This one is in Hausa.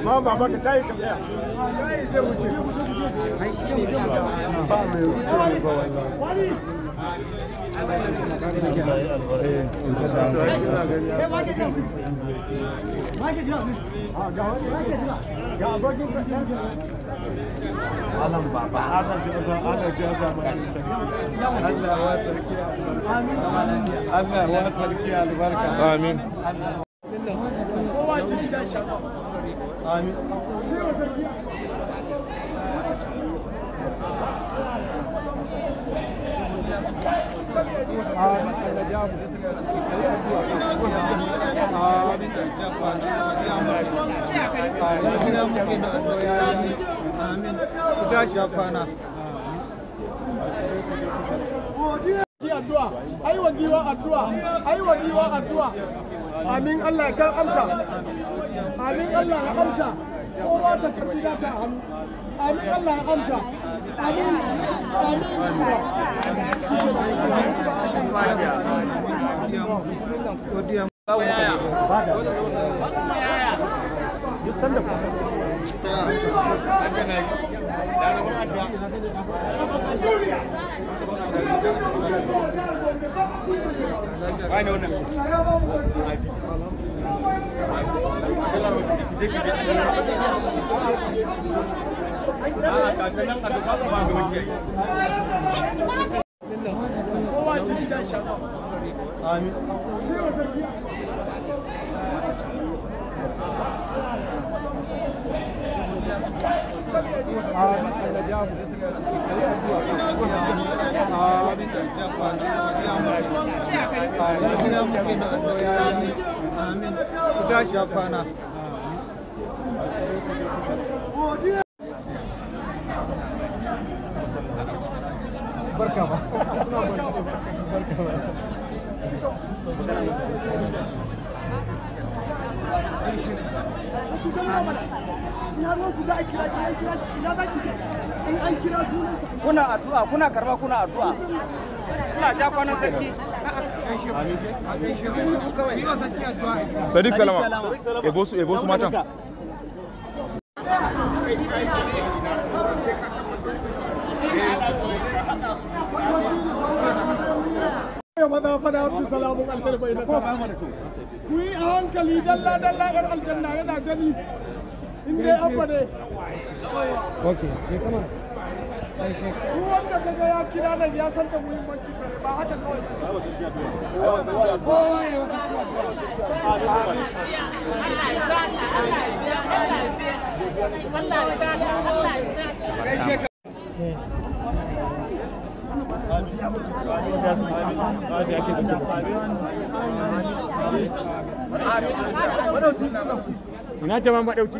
Ma baba ka tayi ka tsaya. Ba mai wuce ne ba wallahi. Alam baba, ana ji Allah wa sarki albarka. Amin. Kowa ji gidan shafa. Amin. Addu'a, ai wa giwa addu'a, ai wa giwa addu'a. Amin Allah ya amsa. Amin Allah ya amsa. Kowa ta karbi ta hannu. Amin Allah ya amsa. Amin. Amin. Kowa ji gidan shafa. Amin. Barka ba. Barka ba. Kuna addu'a, kuna karba, kuna addu'a. Kuna ja kwanan sarki. Sadiq Salama. Ebo su matan. Ya maza fada Abdul Salamun alheri bai nasara. Ku yi a hankali dalla dalla yar aljanna yana gani. In dai abba ne. Okay, je kama. Duk wanda kaga ya kira nan ya san da muhimmanci kare ba haka kawai. Kowa ya yi Allah ya saka, Allah ya biya, Allah ya biya. Allah ya saka, Allah ya saka. Ina jama'an madauki.